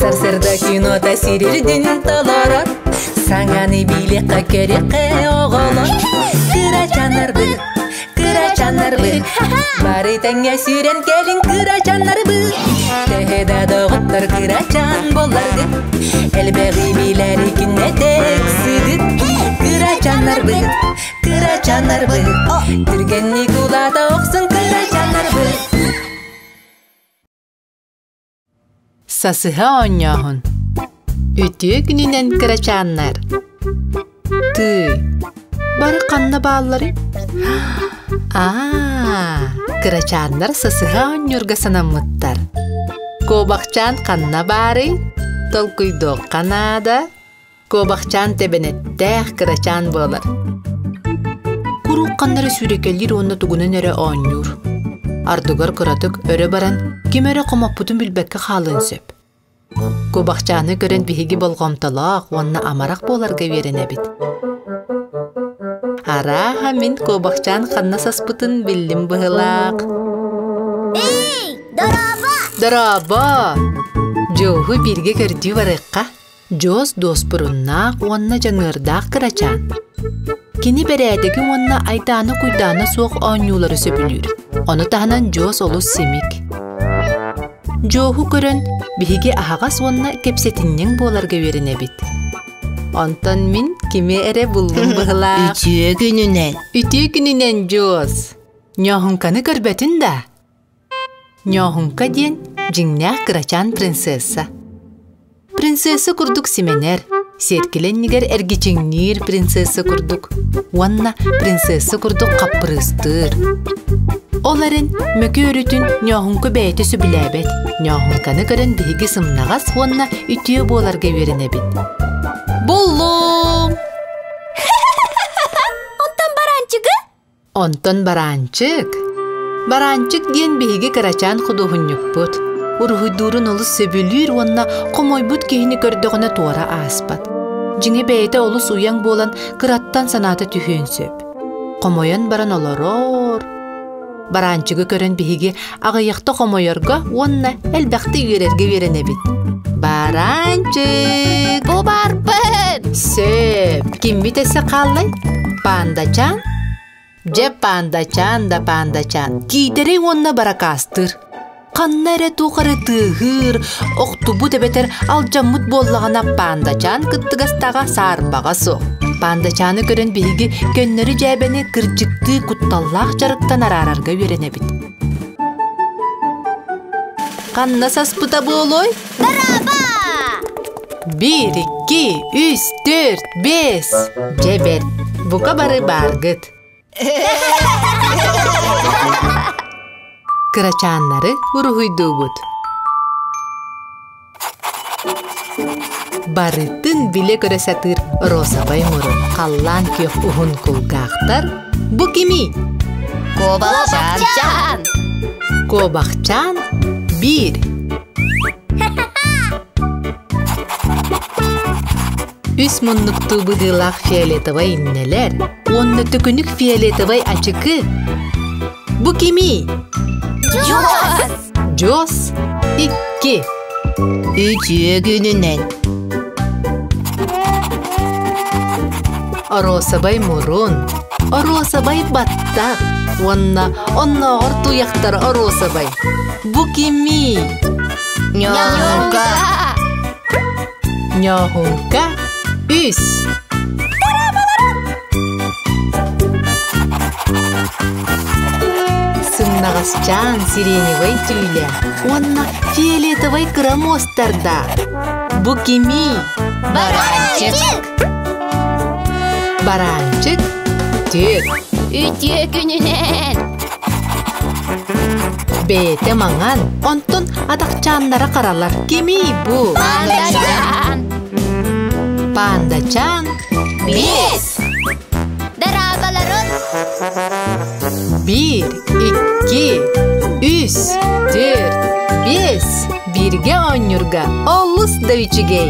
Сарсыарда кинота сирирдин толорор Саҥаны билиэххэ көрүөххэ оҕолор Кырачаннарбыт, кырачаннарбыт Бары тэҥҥэ сүүрэн кэлин кырачаннарбыт Төһө да доҕоттор кырачан буолларгыт Элбэҕи билэри күннэтэ ыксыгыт Кырачаннарбыт, кырачаннарбыт Түргэнник улаата охсун кырачаннарбыт Сасыһа оонньооһун Үтүө күнүнэн кырачааннар Тыый, бары ханна баалларый? Аа, кырачааннар сасыһа оонньуурга санаммыттар. Куобахчаан ханна баарый? Толкуйдуохха наада. Куобахчаан тэбэнэттээх кырачаан буолар. Куруук ханна эрэ сүүрэкэлиир уонна тугунан эрэ оонньуур. Ардыгар кыратык өрө баран, ким эрэ хомоппутун билбэккэ хаалыан сөп. Куобахчааны көрөн биһиги болҕомтолоох уонна амарах буоларга үөрэнэбит. Арааһа мин куобахчаан ханна саспытын биллим быһылаах. Эй, дорообо! Дорообо! Дьуоһу бииргэ көрдүү барыахха. Дьуос дуоспуруннаах уонна дьаныардаах кырачаан. Кини бэрээдэги уонна айдаана-куйдаана суох оонньуулары сөбүлүүр. Ону таһынан Дьуос олус симик. Дьуоһу көрөн, биһиги аһаҕас уонна кэпсэтинньэҥ буоларга үөрэнэбит. Онтон мин кими эрэ буллум быһылаах. Үтүө күнүнэн. Үтүө күнүнэн, Дьуос. Ньооһуҥканы көрбөтүн да? Ньооһуҥка диэн дьиҥнээх кырачаан принцесса. Принцесса курдук симэнэр, сиэркилэ иннигэр эргичиҥниир принцесса курдук уонна принцесса курдук хаппырыыстыыр. Ол эрэн мөкү өрүтүн Ньооһуҥка бэйэтэ сөбүлээбэт. Ньооһуҥканы көрөн биһиги сымнаҕас уонна үтүө буоларга үөрэнэбит. Буллум! Онтон бараанчыгы? Онтон бараанчык? Бараанчык диэн биһиги кырачаан худуоһунньукпут. Уруһуйдуурун олус сөбүлүүр уонна хомойбут киһини көрдөҕүнэ туора ааспат. Дьиҥэ бэйэтэ олус уйаҥ буолан кыраттан санаата түһүөн сөп. Хомойон баран олорор. Бараанчыгы көрөн биһиги аҕыйахта хомойорго уонна элбэхтэ үөрэргэ үөрэнэбит. Бараанчык! Бу барбын! Сөп! Киммит өссө хааллай? Пандачаан? Дьэ, пандачаан да пандачаан. Киитэрэй уонна баракаастыыр. Ханна эрэ туох эрэ тыаһыыр, охтубут эбэтэр алдьаммыт буоллаҕына пандачаан кыттыгастаҕа саарбаҕа суох. Пандачааны көрөн биһиги көннөрү дьээбэни кырдьыктыы кутталлаах дьарыктан араарарга үөрэнэбит. Ханна саспыта буолуой? Бараба! Биир, икки, үс, түөрт, биэс. Дьэ бэрт, бука бары бааргыт. Кырачааннары уруһуйдуубут. Барытын билэ-көрө сатыыр розовай мурун, халлаан күөх уһун кулгаахтар. Бу кимий? Куобахчаан! Куобахчаан биир. Үс муннуктуу быһыылаах фиолетовай иннэлэр уонна төкүнүк фиолетовай ачыкы. Бу кимий? Дьуос! Дьуос икки. Үтүө күнүнэн. Оруосабай мурун, оруосабай баттах уонна оннооҕор туйахтара оруосабай. Бу кимий? Ньоҥка. Ньооһуҥка үс. Сымнаҕасчаан сиреневай түүлэ уонна фиолетовай кыра муостардаах. Бу кимий? Бараанчык. Бараанчык түөрт. Үтүө күнүнэн! Бэйэтэ маҥан, онтон атахчааннара харалар. Кимий бу? Пандачаан! Пандачаан Биэс! Дорооболорун! Биир, икки, үс, түөрт, биэс. Бииргэ оонньуурга олус да үчүгэй!